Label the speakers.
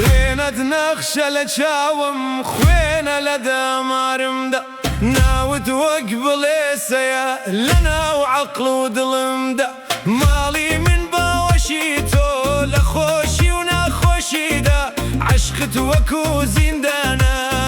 Speaker 1: وێنەت نەخشە لە چاوم، خوێنە لە دەمارمدا. ناوت وەک بڵێسەیە لەناو عەقڵ و دڵمدا. ماڵی من باوەشی تۆ لە خۆشی و ناخۆشیدا. عەشقت وەکو زیندانە.